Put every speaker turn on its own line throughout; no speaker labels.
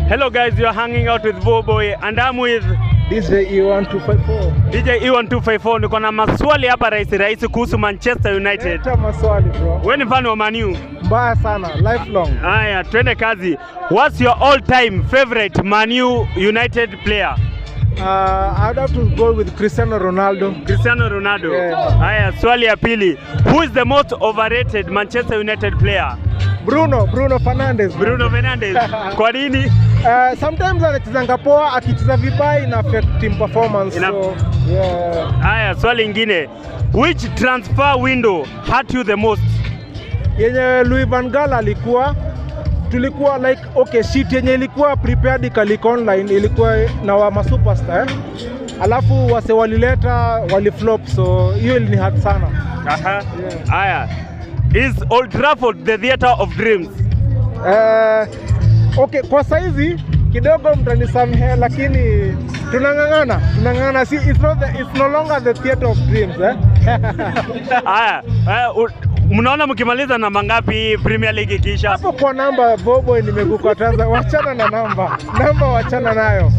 Hello guys, you are hanging out with Voboy and I'm with
DJ E1254.
DJ E1254. Niko na maswali hapa rahisi rahisi kuhusu Manchester United.
Leta maswali, bro.
Wewe ni fan wa Man U?
Mbaya sana, lifelong.
Haya, twende kazi. What's your all time favorite Man U United player?
I'd have to go with Cristiano Ronaldo.
Cristiano Ronaldo.
Yeah.
Haya, swali ya pili. Who is the most overrated Manchester United player?
Bruno Fernandes.
Bruno Fernandes. Kwa nini?
Sometimes anachezanga poa, akicheza vibaya ina affect team performance. So, yeah.
Haya, swali ingine. Which transfer window hurt you the most?
Yenye Louis van Gaal alikuwa, tulikuwa like, okay, shit yenye ilikuwa prepared ikaleak online ilikuwa na wa masuperstar, eh? Alafu wase walileta waliflop, so hiyo ilini hurt sana. Yeah.
Haya. Is Old Trafford the theater of dreams?
Okay, kwa saizi kidogo mtanisamehe, lakini tunang'ang'ana, tunang'ang'ana. See, it's no longer the theater of dreams, eh?
Haya, mnaona mkimaliza namba ngapi Premier League ikiisha?
Hapo kwa namba, Bobo, nimekukataza, wachana na namba. Namba wachana nayo.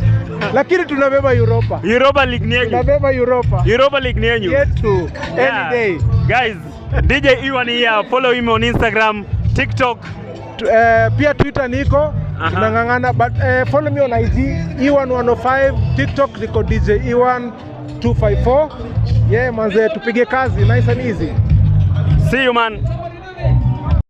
Lakini tunabeba Europa.
Europa League ni yenyu.
Tunabeba Europa.
Europa League ni yenyu.
Yetu. Any day.
Guys, DJ Ewan here. Follow him on Instagram, TikTok.
Pia Twitter niko, tunang'ang'ana, but follow me on IG E1105, TikTok niko DJ E1254. Yeah, manze, tupige kazi nice and easy.
See you, man.